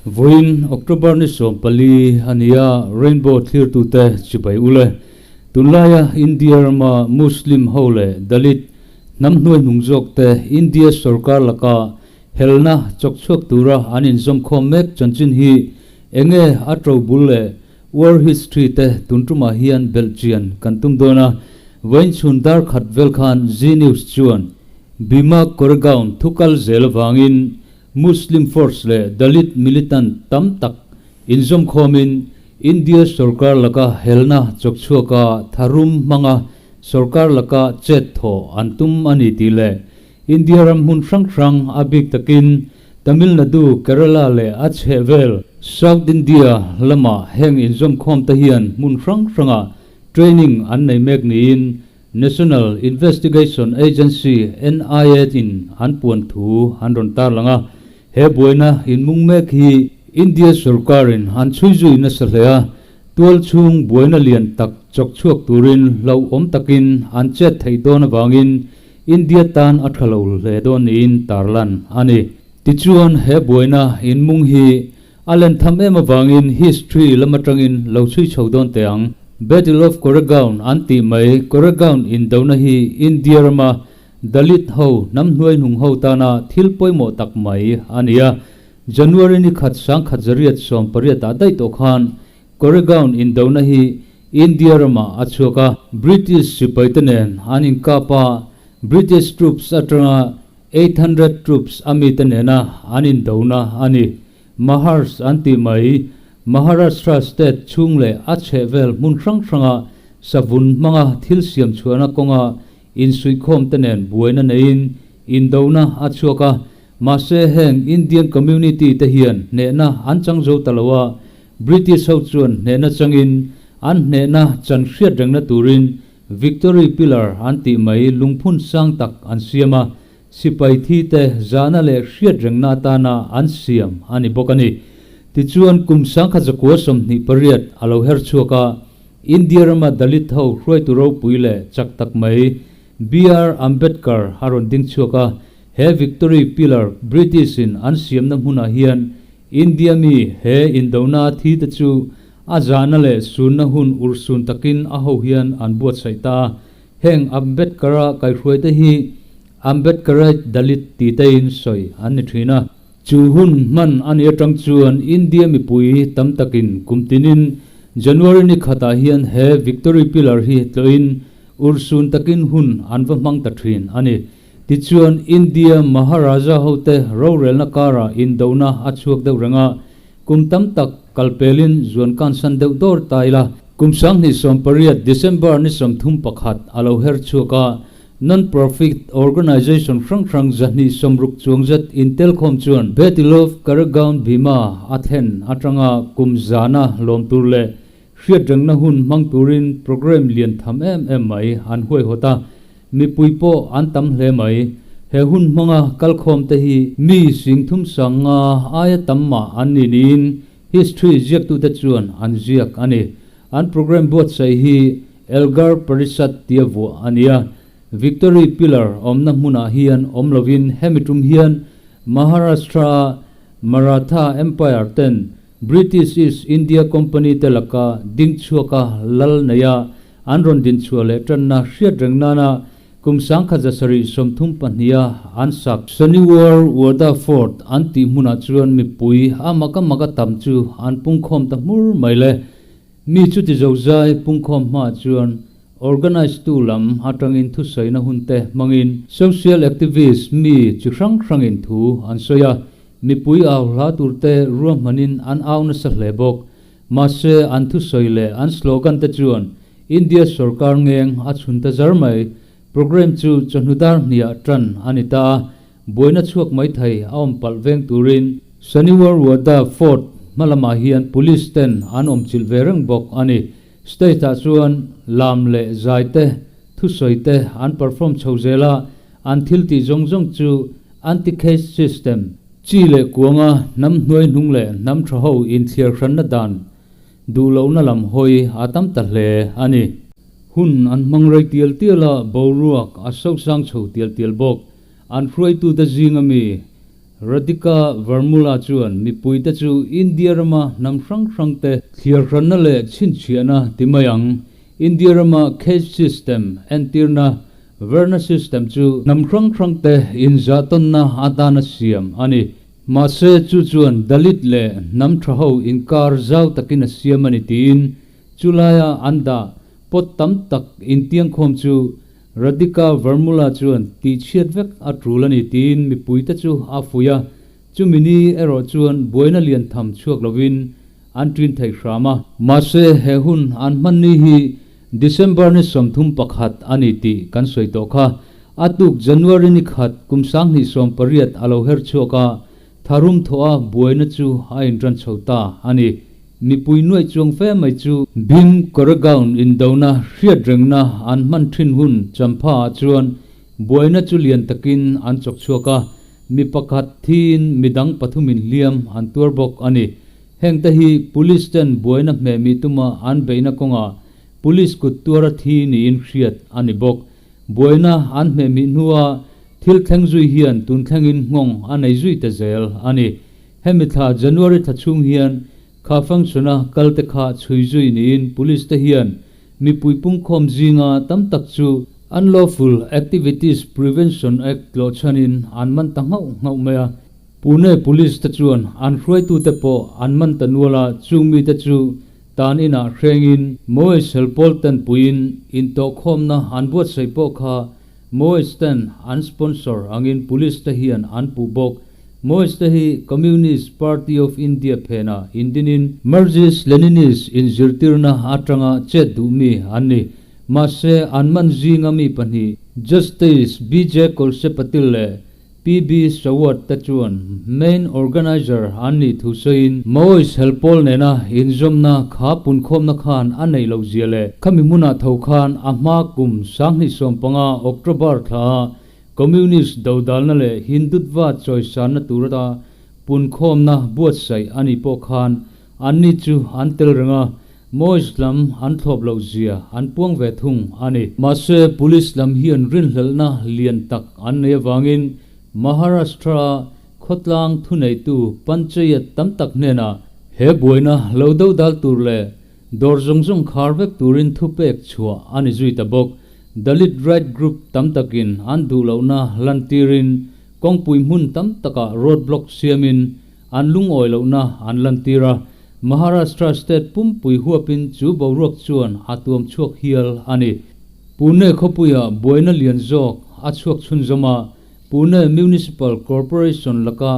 Vawiin October ni 14 a ni a, Rainbow thlirtute chibai u le. Tunlaia India rama Muslim ho leh Dalit hnam hnuai hnung zawkte India sorkar laka helna chawkchhuak tura an inzawmkhawm mek chanchin hi enge a to bul leh War history te tun tumah hian belh chian kan tum dawn a, vawiin chhun dar khat vel khan Zee News chuan Bhima Koregaon thu kal zel avangin Muslim force leh Dalit militant tam tak inzawmkhawmin India sorkar laka helna chawkchhuaka tharum hmanga sorkar laka chet thawh an tum a ni tih leh India ram hmun hrang hrang a bik takin Tamil Nadu, Kerala leh a chhehvel South India lamah heng inzawmkhawm te hian hmun hrang hrangah training an nei mek niin National Investigation Agency, NIA, in an puan thu an rawn tarlang a. He buaina inmung mek hi India sorkarin an chhui zui nasa hle a, tual chhung buaina lian tak chawk chhuak turin hlauhawm takin an chet theih dawn avangin India tan a tha lo hle dawn niin tarlan a ni. Tichuan he buaina inmung hi a len tham em avangin history lam atangin lo chhui chho dawn teh ang. Battle of Koregaon an tih mai Koregaon indona hi India rama Dalit ho hnam hnuaihnung ho tana thil pawimawh tak mai a ni a. January ni khat 1818 ah daih tawh khan Koregaon indona hi India ramah a chhuak a, British sipaite nen an inkap a, British troops atanga 800 troops a mite nena an indona a ni. Mahars an tih mai, Maharashtra state chhung leh a chhehvel hmun hrang hranga savun hmanga thil siam chhuahna kawnga insuihkhawmte nen buaina neiin indona a chhuak a, mahse heng Indian community te hian hnehna an chang zo ta lo a, British ho chuan hnehna changin an hnehna chan hriat rengna turin Victory Pillar an tih mai lungphun sang tak an siam a, sipai thi te zahna leh hriat rengna atana an siam a ni bawk a ni. Tichuan kum 1928 a lo her chhuak a, India rama Dalit ho hruaitu ropui leh chak tak mai BR Ambedkar a rawn ding chhuak a, he Victory Pillar British in an siamna hmunah hian India mi he indona a thi te chu a zahna leh sunna hun urhsun takin a ho hian an buatsaih ta a. Heng Ambedkar-a kaihhruaite hi Ambedkarite Dalit ti tein sawi an ni thin a. Chu hun hman a nih atang chuan India mipui tam takin kum tinin January ni khatah hian he Victory Pillar hi tlawhin urhsun takin hun an va hmang ta thin a ni. Tichuan, India Maharaja hote rorelna karah indona a chhuak deuh reng a, kum tam tak kalpelin zuan kansan deuh dawr ta ila. Kum 2018 December ni 31 a lo her chhuak a, non-profit organisation hrang hrang 260 chuang zet intelkhawm chuan Battle of Koregaon Bhima a thlen atanga kum zana lawm tur leh Hriatrengna hun hmang turin programme lian tham em em mai an huaihawt a, mipui pawh an tam hle mai. He hun hmanga kalkhawm te hi mi sing thum sang nga aia tam mah an ni niin history ziaktute chuan an ziak a ni. An programme buatsaih hi Elgar Parishad tia vuah a ni a, Victory Pillar awmna hmunah hian awm lovin hemi tum hian Maharashtra-a Maratha Empire ten British East India Company te laka ding chhuaka lal neia an rawn din chhuah leh tanna hriat reng nana kum 1732-a an sak Shaniwar Wada Fort an tih hmunah chuan mipui a maka maka tam chu an pungkhawm ta hmur mai le. Mi chuti zozai pungkhawm hmaah chuan organise tu lam atangin thusawina hun te hmangin social activist mi chi hrang hrangin thu an sawi a. Mipui au hla turte ruahmanin an au nasa hle bawk. Mahse, an thusawi leh an slogan te chuan India sorkar ngeng a chhun ta zar mai. Programme chu chawhnu dar hniah tan a ni ta a, buaina chhuak mai thei a awm palh veng turin Shaniwar Wada Fort hma lamah hian police ten an awm chilh ve reng bawk a ni. Stage ah chuan lam leh zai te, thusawi te an perform chho zel a, an thil tih zawng zawng chu anti-caste system, chi leh kuanga hnam hnuai hnung leh hnam tha ho inthliar hranna dan duh lohna lam hawi a tam ta hle a ni. Hun an hmang rei tial tial a, boruak a sosang chho tial tial bawk. An hruaitute zinga mi Radhika Varmula chuan mipuite chu India rama hnam hrang hrangte thliar hranna leh chhinchhiahna ti mai ang. India rama caste system entirna Varna system chu hnam hrang hrangte inzahtawnna atana siam a ni. Mahse chu chuan Dalit leh hnam tha ho inkar zau takin a siam a ni tiin chulaia an dah pot tam tak intiangkhawm chu Radhika Varmula chuan tihchhiat vek a tul a ni tiin mipuite chu a fuih a, chumi ni erawh chuan buaina lian tham chhuak lovin an ṭin thei hram a. Mahse he hun an hman ni hi December ni 31 a ni tih kan sawi tawh kha. A tuk January ni khat kum 2018 a lo her chhuak a, tharum thawh a buaina chu a inṭan chho ta a ni. Mipui nuaih chuang fe mai chu Bhim Koregaon indona hriat rengna an hman ṭhin hun champha ah chuan buaina chu lian takin an chawk chhuak a, mi pakhat thiin midang pathumin hliam an tuar bawk a ni. Hengte hi Police ten buaina hmehmih tuma an beihna kawngah Police kut tuara thi niin hriat a ni bawk. Buaina an hmehmih hnua thil thleng zui hian tun thlengin nghawng a nei zui ta zel a ni. Hemi thla January thla chhung hian kha function-a kalte kha chhui zui niin Police te hian mipui pungkhawm zinga tam tak chu Unlawful Activities Prevention Act tlawh chhanin an man ta nghauh nghauh mai a. Pune Police te chuan an hruaitute pawh an man ta nual a, chung mite chu tan inah hrengin Maoist helpawl ten puiin intawhkhawmna an buatsaih pawh kha Maoist ten an sponsor angin Police te hian an puh bawk. Maoist te hi Communist Party of India phenah indinin Marxist Leninist inzirtirna atanga chet duh mi an ni. Mahse an man zinga mi pahnih Justice BJ Kolse Patil leh PB Sawat te chuan main organiser an nih thu sawiin Maoist helpawl nena inzawmna kha punkhawmna khan a neih loh zia leh khami hmunah tho khan a hma kum 2015 October thla a Communist dodalna leh Hindutva chawisanna tura punkhawmna buatsaih a nih pawh khan anni chu an tel reng a, Maoist lam an thlawp loh zia an puang ve thung a ni. Mahse, Police lam hian rinhlelhna lian tak an nei avangin Maharashtra khawtlang thuneitu Panchayat tam tak hnenah he buaina lo dodal tur leh dawr zawng zawng khar vek turin thupek chhuah a ni zui ta bawk. Dalit right group tam takin an duh lohna lantirin kawngpui hmun tam takah road block siamin an lungawi lohna an lantir a. Maharashtra state pumpui huapin chu boruak chuan a tuam chhuak hial a ni. Pune khawpuia buaina lian zawk a chhuak chhunzawm a, Pune Municipal Corporation laka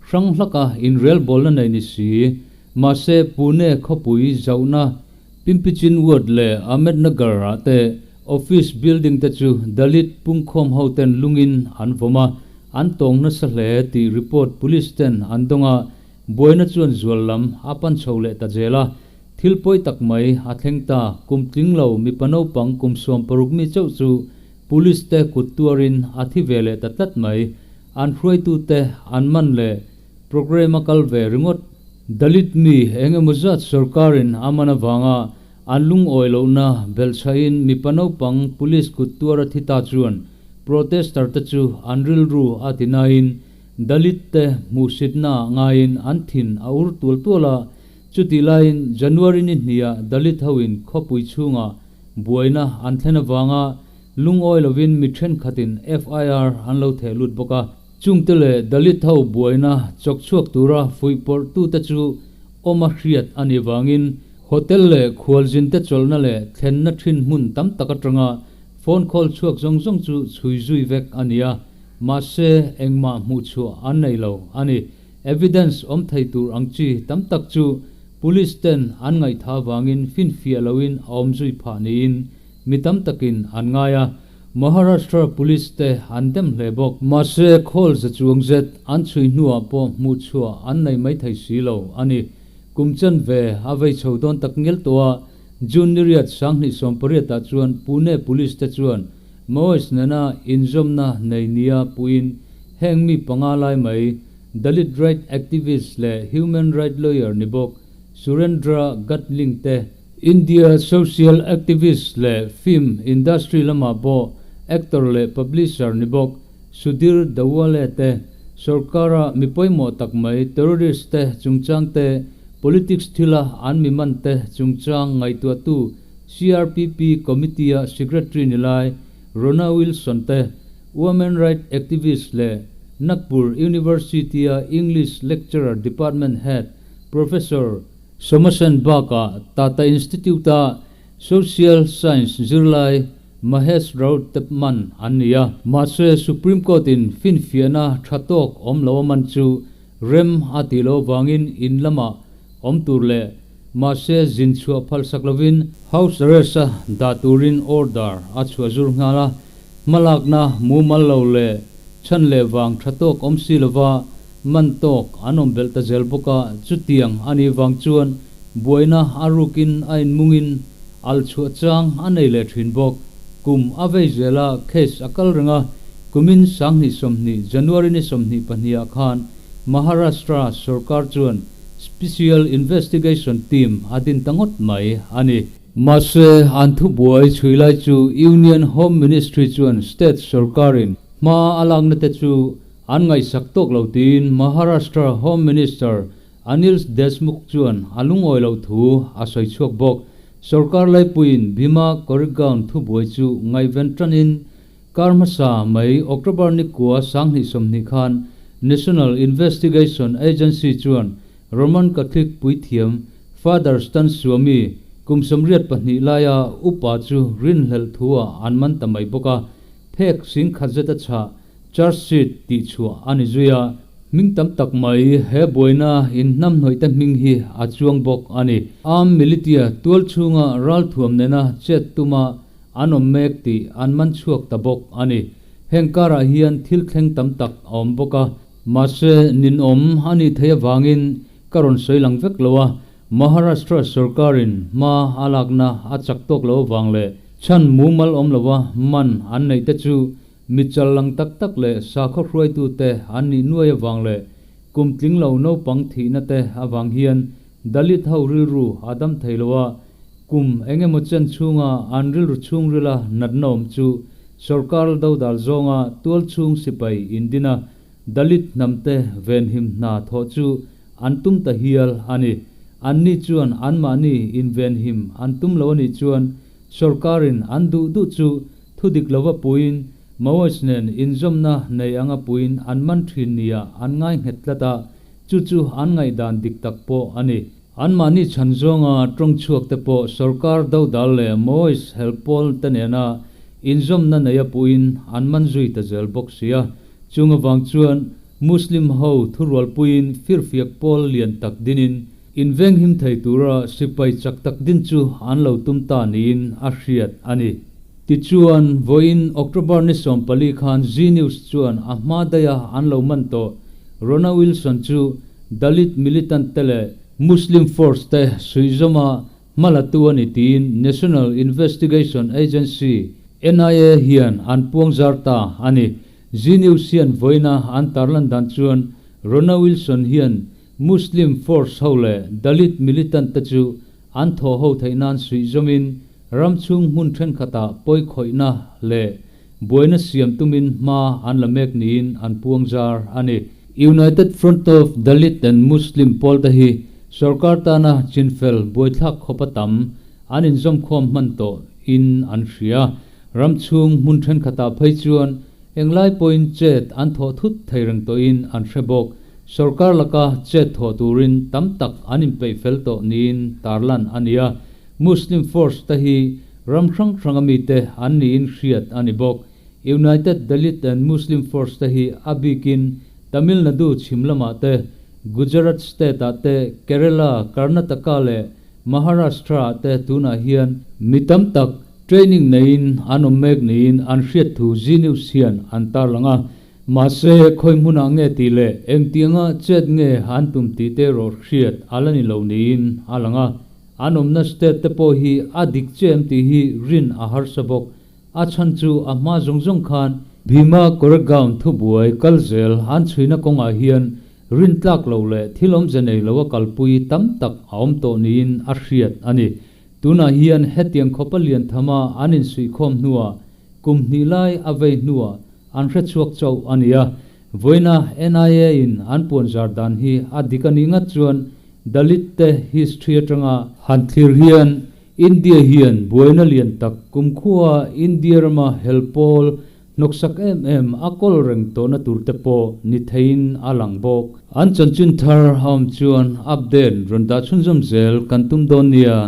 hrang hlaka inrelbawlna nei ni si. Mahse, Pune khawpui zauhna Pimpichin Ward leh Ahmednagar ah te office building te chu Dalit pungkhawm ho ten lungin an vawm a, an tawng nasa hle tih report police ten an dawng a, Buaina chuan zual lam a pan chho leh ta zel a, thil pawi tak mai a thleng ta, kum tling lo mipa naupang kum 16 mi chauh chu Police te kut tuarin a thi ve leh ta tlat mai, an hruaitute an man leh programme a kal ve ringawt. Dalit mi eng emaw zat sorkarin a man avanga an lungawi lohna belhchhahin mipa naupang Police kut tuar a thi ta chuan protester te chu an rilru a ti nain Dalit te hmuhsitna ah ngaiin an thin a ur tual tual a, chutih laiin January ni hniah Dalit hoin khawpui chhungah buaina an thlen avanga lungawi lovin mi thenkhatin FIR an lo theh lut bawk a. Chungte leh Dalit ho buaina chawk chhuak tura fuihpawrh tute chu awm a hriat a nih vangin hotel leh khualzinte chawlhna leh thlenna thin hmun tam tak atanga phone call chhuak zawng zawng chu chhui zui vek a ni a. Mahse, engmah hmuh chhuah an nei lo a ni. Evidence awm thei tur ang chi tam tak chu Police ten an ngaihtha vangin finfiah loin a awm zui phah niin mi tam takin an ngai a, Maharashtra Police te an dem hle bawk. Mahse, khawl za chuang zet an chhui hnuah pawh hmuh chhuah an nei mai thei si lo a ni. Kum chanve a vei chho dawn tak ngial tawh a, June ni riat 2018 ah chuan Pune Police te chuan Maoist nena inzawmna nei nia puiin heng mi panga lai mai Dalit right activist leh human right lawyer ni bawk Surendra Gadling te India social activist leh film industry lamah pawh actor leh publisher ni bawk Sudhir Dhawale te sorkara mi pawimawh tak mai terrorist te chungchang te politics thila an mi man te chungchang ngaihtuahtu CRPP committee-a secretary ni lai Rona Wilson te women right activist leh Nagpur University-a English lecturer department head Professor Somasen bakah Tata Institute-a Social Science zirlai Mahesh Raut te man an ni a. Mahse, Supreme Court-in finfiahna tha tawk awm lo a man chu rem a tih loh avangin in lamah awm tur leh mahse zin chhuah phalsak lovin house arrest-a dah turin order a chhuah zur nghal a. Hmalakna mumal lo leh chhan leh vang tha tawk awm si lova Man tawk an awm belh ta zel bawk a, chutiang a nih vang chuan buaina a rukin a inmungin al chhuah chang a nei leh thin bawk. Kum a vei zel a, case a kal reng a, kumin 2020 January ni 22 ah khan Maharashtra sorkar chuan Special Investigation Team a din ta ngawt mai a ni. Mahse, an thubuai chhui lai chu Union Home Ministry chuan state sorkarin hma a lakna te chu An ngaihsak tawk lo tiin Maharashtra Home Minister Anil Deshmukh chuan a lungawi loh thu a sawi chhuak bawk. Sorkar laipuiin Bhima Koregaon thubuai chu ngaihven tanin kar hmasa mai October ni kua 2020 khan National Investigation Agency chuan Roman Catholic puithiam Father Stan Swamy kum 82 laia upa chu rinhlelh thu-ah an man ta mai bawk a, phek 10,000 zet a chhah. Charge sheet tih chhuah a ni zui a, hming tam tak mai he buaina inhnamhnawih te hming hi a chuang bawk a ni. Armed militia tual chhunga ralthuam nena chet tuma an awm mek tih an man chhuak ta bawk a ni. Heng karah hian thil thleng tam tak a awm bawk a, mahse ninawm a nih theih avangin ka rawn sawi lang vek lo a, Maharashtra sorkarin hma a lakna a chak tawk lo avang leh chhan mumal awm lova man an neih te chu Mi chal lang tak tak leh sakhaw hruaitute an nih nuai avang leh kum tling lo naupang thihna te avang hian Dalit ho rilru a dam thei lo a, kum eng emaw chen chhunga an rilru chhungrila natna awm chu sorkar dodal zawnga tual chhung sipai indin a, Dalit hnamte venhim hna thawh chu an tum ta hial a ni. Anni chuan anmahni invenhim an tum lo a nih chuan sorkarin an duh duh chu Thu dik lova puiin Maoist nen inzawmna nei anga puiin an man thin nia an ngai nghet tlat a, chu chu an ngaihdan dik tak pawh a ni. Anmahni chhan zawnga tawng chhuak te pawh sorkar dodal leh Maoist helpawl te nena inzawmna neia puiin an man zui ta zel bawk si a. Chung avang chuan Muslim ho thurualpuiin firfiak pawl lian tak dinin invenghim thei tura sipai chak tak din chu an lo tum ta niin a hriat a ni. Tichuan, vawiin October ni 14 khan Zee News chuan a hma daiha an lo man tawh Rona Wilson chu Dalit militant te leh Muslim force te suihzawma hmalatu a ni tiin National Investigation Agency, NIA, hian an puang zar ta a ni. Zee News hian vawiina an tarlan dan chuan Rona Wilson hian Muslim force ho leh Dalit militant te chu an thawh ho theih nan suihzawmin Ram chhung hmun thenkhatah pawikhawihna leh buaina siam tumin hma an la mek niin an puang zar a ni. United Front of Dalit and Muslim pawl te hi sorkar tana chinfel buaithlak khawp a tam an inzawmkhawm hman tawh in an hria. Ram chhung hmun thenkhatah phei chuan englai pawhin chet an thawh thut thei reng tawhin an hre bawk. Sorkar laka chet thawh turin tam tak an inpeih fel tawh niin tarlan a ni a. Muslim force te hi ram hrang hranga mite an niin hriat a ni bawk. United Dalit and Muslim Force te hi a bikin Tamil Nadu chhim lamah te, Gujarat state ah te, Kerala, Karnataka leh Maharashtra ah te tunah hian mi tam tak training neiin an awm mek niin an hriat thu Zee News hian an tarlang a. Mahse, khawi hmunah nge tih leh engtianga chet nge an tum tih te erawh hriat a la ni lo niin a lang a. An awmna state te pawh hi a dik che em tih hi rin a harsa bawk. A chhan chu a hma zawng zawng khan Bhima Koregaon thubuai kal zel an chhuina kawngah hian rin tlak lo leh thil awmze nei lo a kalpui tam tak a awm tawh niin a hriat a ni. Tunah hian hetiang khawpa lian thama an insuihkhawm hnuah kum hnih lai a vei hnuah an hrechhuak chauh a ni a. Vawiina NIA in an puanzar dan hi a dik a nih ngat chuan Dalit te history atanga han thlir hian India hian buaina lian tak kumkhua India rama hel pawl Hnawksak em em a kawl reng tawhna tur te pawh ni theiin a lang bawk. An chanchin thar a awm chuan update rawn dah chhunzawm zel kan tum dawn nia.